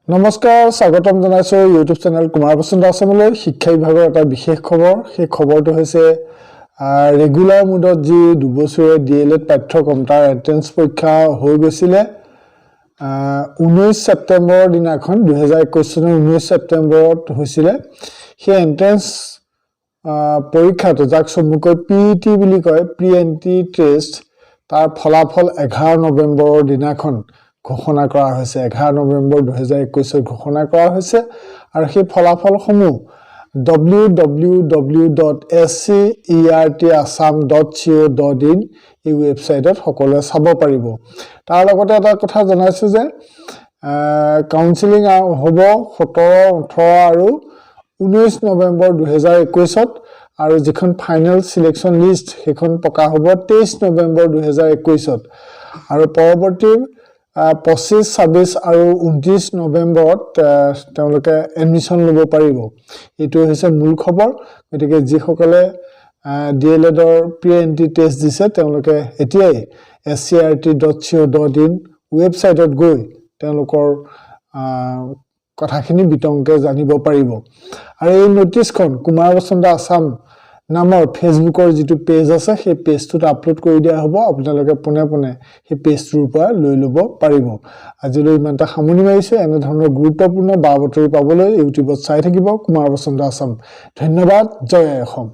নমস্কাৰ, স্বাগতম জনাইছোঁ ইউটিউব চেনেল কুমাৰ বসন্ত আছামলৈ। শিক্ষা বিভাগৰ এটা বিশেষ খবৰ। সেই খবৰটো হৈছে ৰেগুলাৰ মোডত যি 2 বছৰীয়া ডি এল এড পাঠ্যক্ৰম, তাৰ এণ্ট্ৰেঞ্চ পৰীক্ষা হৈ গৈছিলে 19 ছেপ্টেম্বৰৰ দিনাখন, 2021 চনৰ 19 ছেপ্টেম্বৰত হৈছিলে। সেই এণ্ট্ৰেঞ্চ পৰীক্ষাটো, যাক চমুকৈ পিইটি বুলি কয়, প্ৰি এণ্ট্ৰি টেষ্ট, তাৰ ফলাফল 11 নৱেম্বৰৰ দিনাখন ঘোষণা কৰা হৈছে। 11 নৱেম্বৰ 2021ত ঘোষণা কৰা হৈছে আৰু সেই ফলাফলসমূহ www.scertassam.co.in এই ৱেবছাইটত সকলোৱে চাব পাৰিব। তাৰ লগতে এটা কথা জনাইছোঁ যে কাউন্সিলিং হ'ব 17, 18 আৰু 19 নৱেম্বৰ 2021ত আৰু যিখন ফাইনেল চিলেকশ্যন লিষ্ট, সেইখন প্ৰকাশ হ'ব 23 নৱেম্বৰ 2021ত আৰু পৰৱৰ্তী 25, 26 আৰু 29 নৱেম্বৰত তেওঁলোকে এডমিশ্যন ল'ব পাৰিব। এইটো হৈছে মূল খবৰ। গতিকে যিসকলে ডি এল এডৰ প্ৰি এণ্ট্ৰি টেষ্ট দিছে, তেওঁলোকে এতিয়াই scert.co.in ৱেবছাইটত গৈ তেওঁলোকৰ কথাখিনি বিতংকৈ জানিব পাৰিব। আৰু এই নটিচখন কুমাৰ বসন্ত আছাম নামৰ ফেচবুকৰ যিটো পেজ আছে, সেই পেজটোত আপলোড কৰি দিয়া হ'ব। আপোনালোকে পোনে পোনে সেই পেজটোৰ পৰা লৈ ল'ব পাৰিব। আজিলৈ ইমানটা সামৰণি মাৰিছোঁ। এনেধৰণৰ গুৰুত্বপূৰ্ণ বা বাতৰি পাবলৈ ইউটিউবত চাই থাকিব কুমাৰ বসন্ত আছাম। ধন্যবাদ। জয় আই অসম।